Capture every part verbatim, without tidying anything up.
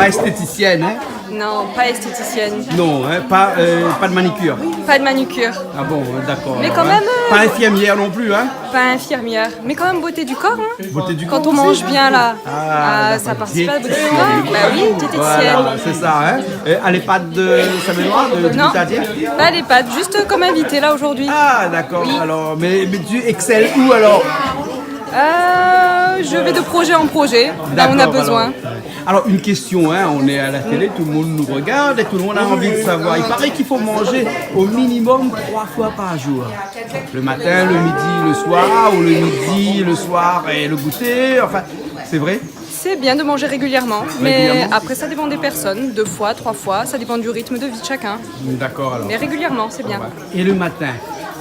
Esthéticienne, hein ? Non, pas esthéticienne. Non, hein, pas, euh, pas de manucure. Pas de manucure. Ah bon, d'accord. Mais alors, quand même, euh, pas infirmière non plus, hein ? Pas infirmière, mais quand même beauté du corps, hein. Beauté du corps aussi. Quand on mange bien, là, ah, ça participe à la beauté du corps. Bah oui, diététicienne. Voilà, c'est ça, hein. Euh, à l'EHPAD de Saint-Benoît, de, de Butadière ? Non, pas à l'EHPAD, juste comme invitée, là, aujourd'hui. Ah, d'accord. Oui. Alors, mais, mais tu excelles où, alors ? Euh, je vais de projet en projet, là où on a besoin. D'accord, alors. Alors, une question, hein, on est à la télé, tout le monde nous regarde et tout le monde a envie de savoir. Il paraît qu'il faut manger au minimum trois fois par jour. Le matin, le midi, le soir, ou le midi, le soir et le goûter, enfin, c'est vrai ? C'est bien de manger régulièrement, mais après, ça dépend des personnes. Deux fois, trois fois, ça dépend du rythme de vie de chacun. D'accord, alors. Mais régulièrement, c'est bien. Ouais. Et le matin,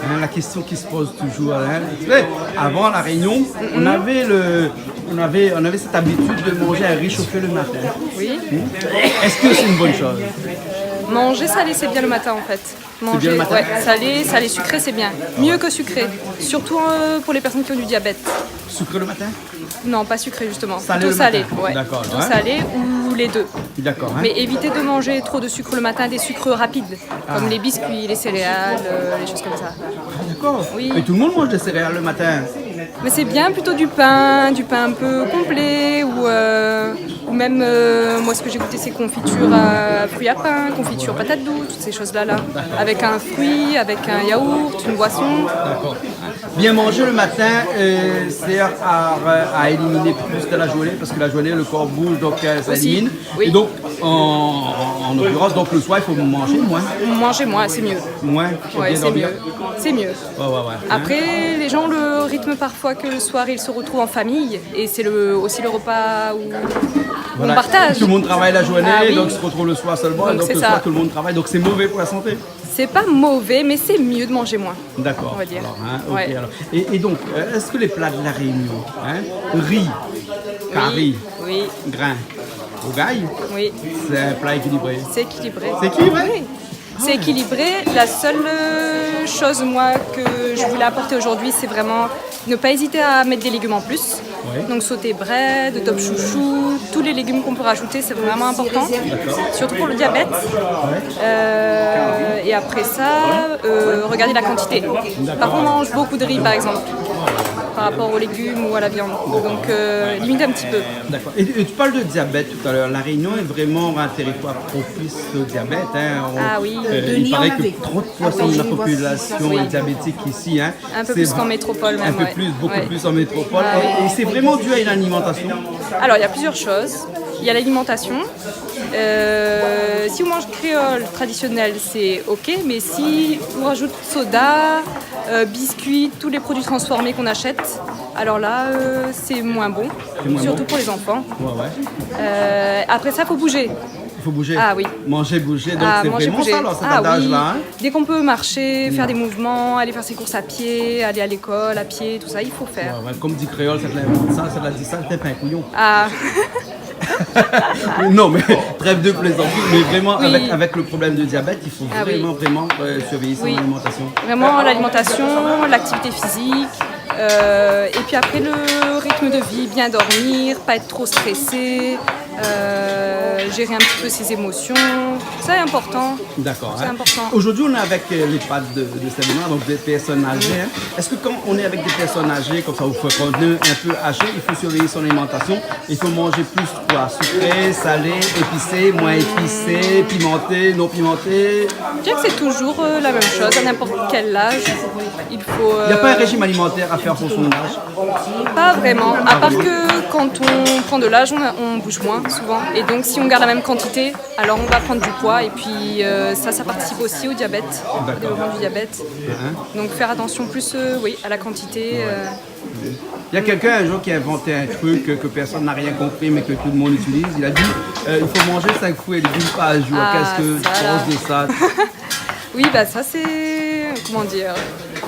hein, la question qui se pose toujours, hein, tu sais, avant La Réunion, on avait le, on avait, on avait cette habitude de manger un riz chauffé le matin. Oui. Hmm ? Est-ce que c'est une bonne chose ? Manger salé, c'est bien le matin, en fait. C'est bien le matin ? Manger, ouais, salé, salé sucré, c'est bien. Mieux que sucré. Surtout, euh, pour les personnes qui ont du diabète. Sucré le matin ? Non, pas sucré, justement. Plutôt salé, ouais. Salé le matin. D'accord, ouais. Plutôt salé ou les deux. D'accord, hein. Mais éviter de manger trop de sucre le matin, des sucres rapides, comme les biscuits, les céréales, euh, les choses comme ça. Ah, d'accord. Oui. Et tout le monde mange des céréales le matin ? Mais c'est bien, plutôt du pain, du pain un peu complet, ou, euh, ou même, euh, moi, ce que j'ai goûté, c'est confiture, euh, fruits à pain, confiture patate douce, toutes ces choses-là, là. D'accord. Avec un fruit, avec un yaourt, une boisson. D'accord. Bien manger le matin, euh, sert à, à éliminer plus dans la journée, parce que la journée, le corps bouge, donc, euh, ça élimine. Aussi, oui. Et donc, en, en, en l'occurrence, donc le soir, il faut manger moins. Manger moins, c'est mieux. Moins, faut bien dormir. Ouais, c'est mieux. C'est mieux. Ouais, ouais, ouais. Hein ? Après, les gens ont le rythme parfois que le soir, ils se retrouvent en famille, et c'est le, aussi le repas où on partage. Voilà. Tout le monde travaille la journée, donc ils se retrouvent le soir seulement, et donc le soir, tout le monde travaille, donc c'est mauvais pour la santé. Ah oui. Donc c'est ça. C'est pas mauvais, mais c'est mieux de manger moins, on va dire. D'accord, alors, hein, ok, alors. Ouais. Et, et donc, euh, est-ce que les plats de La Réunion, hein, riz, cari, grain, rougay, c'est un plat équilibré ? Oui, oui. C'est équilibré. C'est équilibré ? Oui. Ah ouais. C'est équilibré. La seule, euh, chose, moi, que je voulais apporter aujourd'hui, c'est vraiment ne pas hésiter à mettre des légumes en plus. Oui. Donc sauté brède, top chouchou, tous les légumes qu'on peut rajouter, c'est vraiment important. D'accord. Surtout pour le diabète. Ouais. Euh, et après ça, euh, regarder la quantité. D'accord. Parfois, on mange beaucoup de riz, par exemple, par rapport aux légumes ou à la viande. D'accord. Donc, euh, limiter un petit peu. D'accord. Et, et tu parles de diabète tout à l'heure. La Réunion est vraiment un territoire propice au diabète, hein. On, euh, il paraît que trente pour cent de la population est diabétique ici, hein. Ah oui, de Lyon avec trente pour cent. Oui. Un peu plus qu'en métropole même, ouais. C'est vra-, un peu plus, beaucoup plus en métropole. Ah oui. Et, et c'est vraiment dû à une alimentation ? Alors, il y a plusieurs choses. Il y a l'alimentation. Euh, si on mange créole traditionnel, c'est ok, mais si on rajoute soda, euh, biscuits, tous les produits transformés qu'on achète, alors là, euh, c'est moins bon, surtout pour les enfants. C'est moins bon. Ouais, ouais. Euh, après ça, faut bouger. Il faut bouger. Ah oui. Manger, bouger, donc c'est vraiment ça, alors, cet adage-là, hein ? Ah, manger, bouger. Ah oui. Dès qu'on peut marcher, faire des mouvements, aller faire ses courses à pied, aller à l'école à pied, tout ça, il faut faire. Ouais, ouais, comme dit Créole, sak la invant sa, sak la di sa, té pa in kouyon. Ah. Non, mais trêve de plaisanterie, mais vraiment, avec, avec le problème de diabète, il faut vraiment, vraiment, euh, surveiller son alimentation. Ah oui. Oui. Vraiment, l'alimentation, l'activité physique, euh, et puis après, le rythme de vie, bien dormir, pas être trop stressé, euh, gérer un petit peu ses émotions. Ça est important. D'accord, hein. C'est important. Aujourd'hui, on est avec, euh, l'EHPAD de, de Saint-Benoît, donc des personnes âgées, hein. Est-ce que quand on est avec des personnes âgées, comme ça, ou quand on est un peu âgé, il faut surveiller son alimentation, il faut manger plus quoi ? Sucré, salé, épicé, moins épicé, pimenté, non pimenté ? Je dirais que c'est toujours, euh, la même chose, à n'importe quel âge. Il faut, euh... Il n'y a pas un régime alimentaire à faire en fonction de l'âge ? Pas vraiment. Pas vraiment. À part que quand on prend de l'âge, on a, on bouge moins souvent. Et donc, si on garde la même quantité, alors on va prendre du poids. Et puis, euh, ça, ça participe aussi au diabète, au développement du diabète. D'accord. Hein ? Donc, faire attention plus, euh, oui, à la quantité, euh. Ouais. Il y a quelqu'un un jour qui a inventé un truc que, que personne n'a rien compris, mais que tout le monde utilise. Il a dit, euh, il faut manger cinq fruits et légumes par jour. Ah, ça là. Qu'est-ce que tu penses de ça ? Oui, bah ça c'est, comment dire,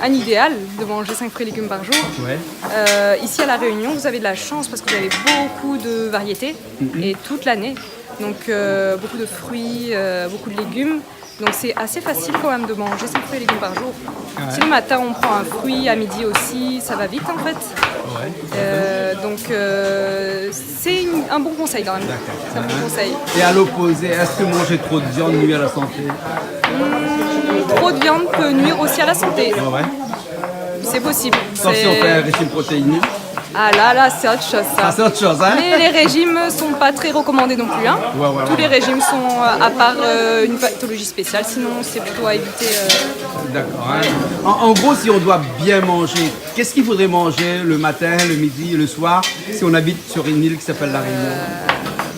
un idéal de manger cinq fruits et légumes par jour. Ouais. Euh, ici à La Réunion, vous avez de la chance parce que vous avez beaucoup de variétés et toute l'année. Donc, euh, beaucoup de fruits, euh, beaucoup de légumes. Donc c'est assez facile quand même de manger cinq fruits et légumes par jour. Ouais. Si le matin on prend un fruit, à midi aussi, ça va vite en fait. Ouais. Euh, donc euh, c'est une- un bon conseil quand même. D'accord. C'est un bon conseil. Et à l'opposé, est-ce que manger trop de viande nuit à la santé ? Hmm, trop de viande peut nuire aussi à la santé. Ouais, ouais. C'est possible. Sauf si on fait un régime protéiné. Ah là, là, c'est autre chose, ça. Ah, c'est autre chose, hein ? Mais les régimes sont pas très recommandés non plus, hein. Ouais, ouais, ouais. Tous les régimes sont, euh, à part, euh, une pathologie spéciale, sinon c'est plutôt à éviter, euh. D'accord, hein. En, en gros, si on doit bien manger, qu'est-ce qu'il faudrait manger le matin, le midi, le soir, si on habite sur une île qui s'appelle La Réunion ? Euh,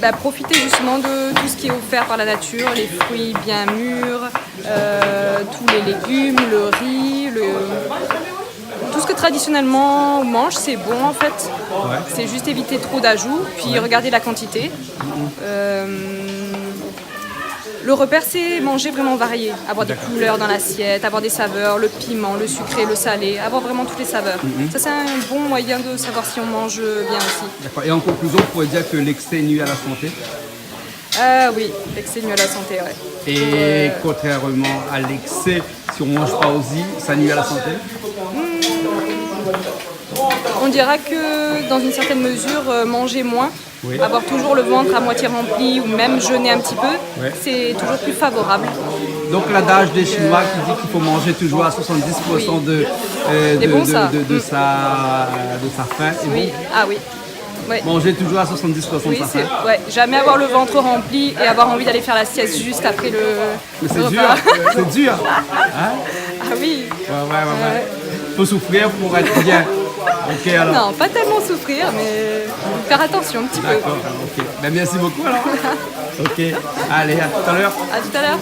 bah, profiter justement de tout ce qui est offert par la nature, les fruits bien mûrs, euh, tous les légumes, le riz, le, tout ce que traditionnellement on mange, c'est bon en fait. Ouais. C'est juste éviter trop d'ajouts, puis regarder la quantité. Euh, le repère, c'est manger vraiment varié, avoir des couleurs dans l'assiette, avoir des saveurs, le piment, le sucré, le salé, avoir vraiment toutes les saveurs. Ça, c'est un bon moyen de savoir si on mange bien aussi. D'accord. Et en conclusion, vous pouvez dire que l'excès nuit à la santé ? Euh, oui, l'excès nuit à la santé, ouais. Et contrairement à l'excès, si on mange pas aussi, ça nuit à la santé ? Hmm, on dira que dans une certaine mesure, euh, manger moins, avoir toujours le ventre à moitié rempli ou même jeûner un petit peu, c'est toujours plus favorable. Donc l'adage des Chinois qui dit qu'il faut manger toujours à soixante-dix pour cent de, euh, de, de, de sa, de sa faim est bon. Oui. Ah oui. Ouais. Manger toujours à soixante-dix pour cent de sa faim. Oui, c'est, ouais, jamais avoir le ventre rempli et avoir envie d'aller faire la sieste juste après le, le repas. Mais c'est dur, c'est dur. Hein ? Ah oui. Ouais, ouais, ouais, ouais. Faut souffrir pour être bien. Ok, alors. Non, pas tellement souffrir, mais faire attention un petit peu. D'accord, ok. Ben, merci beaucoup, alors. Ok, allez, à tout à l'heure. À tout à l'heure.